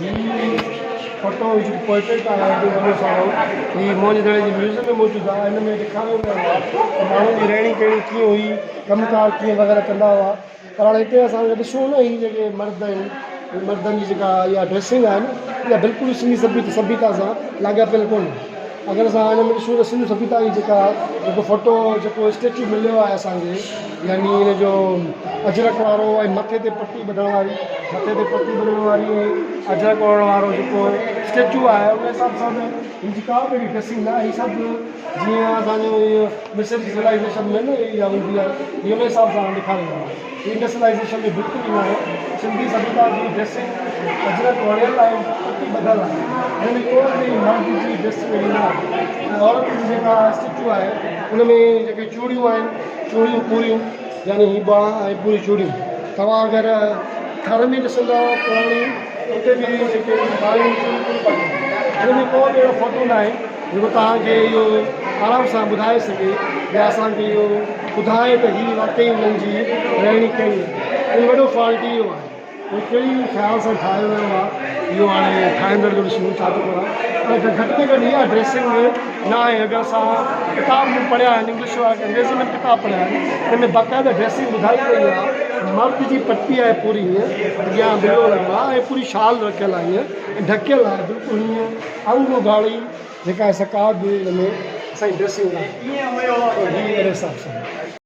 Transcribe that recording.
هي photo جيڪو portrait آهي ايڏو وڏو سارو هي موهن جي دڙي جي ميوزيم ۾ موجود آهي هن ۾ ڏيکاريو ويو آهي ته ماڻهن جي رهڻي ڪهڻي ڪيئن هئي ڪم ڪار ڪيئن وغيره ڪندا هئا پر هاڻي هتي اسان ڏسون نه هي جيڪي مرد آهن مردن جي جيڪا اها ڊريسنگ آهي نه اها بلڪل سنڌي سڀيتا سان لاڳاپيل ڪونهي اگر اسان هن ۾ ڏسون ته سنڌو سڀيتا جي جيڪا جيڪو فوٽو جيڪو اسٽيچو مليو آهي اسان کي يعني ان جو اجرڪ وارو ۽ مٿي تي پٽي ٻڌڻ واري مٿي تي پٽي ٻڌڻ واري ۽ اجرڪ اوڙهڻ وارو جيڪو اسٽيچو آهي ان حساب سان ته هن جي ڪا به اهڙي ڊريسنگ نه آهي هي سڀ جيئن اسان جو اهو مصر جي سولائيزيشن ۾ نه اها هوندي آهي هي ان حساب سان ڏيکاريو ويو آهي انڊسٽريلائيزيشن ۾ بلڪل ئي ناهي. سنڌي سڀيتا جي ڊريسنگ اجرڪ وڻيل ۽ پٽي ٻڌل آهي. هن ۾ ڪو به مرد جي ڊريس اهڙي نه آهي ۽ عورت جي جيڪا اسٽيچو آهي ان ۾ جيڪي چوڙيون آهن چوڙيون پوريون يعني هي ٻانهن ۽ پوري چوڙيون توهان اگر ٿر ۾ ڏسندؤ پراڻي اتي به جيڪي مايون چوڙيون پوريون پائينديون آهن. هن ۾ ڪو به اهڙو فوٽو ناهي. جيڪو توهان کي اهو آرام سان ٻڌائي سگهي يا اسان کي اهو ٻڌائي ته هي واقعي انهن جي رهڻي ڪهڙي آهي ۽ وڏو فالٽ اهو آهي هي ڪهڙي خيال سان ٺاهيو ويو آهي اهو هاڻي ٺاهيندڙ جو ڏسون ڇا ٿو ڪران پر گهٽ ۾ گهٽ اها ڊريسنگ نه آهي اگر اسان ڪتاب مون پڙهيا آهن انگلش وارا انگريزي ۾ ڪتاب پڙهيا آهن ان ۾ باقاعده ڊريسنگ ٻڌائي وئي آهي مرد جي پٽي آهي پوري هيئن اڳيان بلو لڳل آهي ۽ پوري شال رکيل آهي هيئن ۽ ڍڪيل آهي بلڪل هيئن انگ اگهاڙي جيڪا سڪا به ان ۾ اسان جي ڊريسنگ آهي هي اهڙي حساب سان.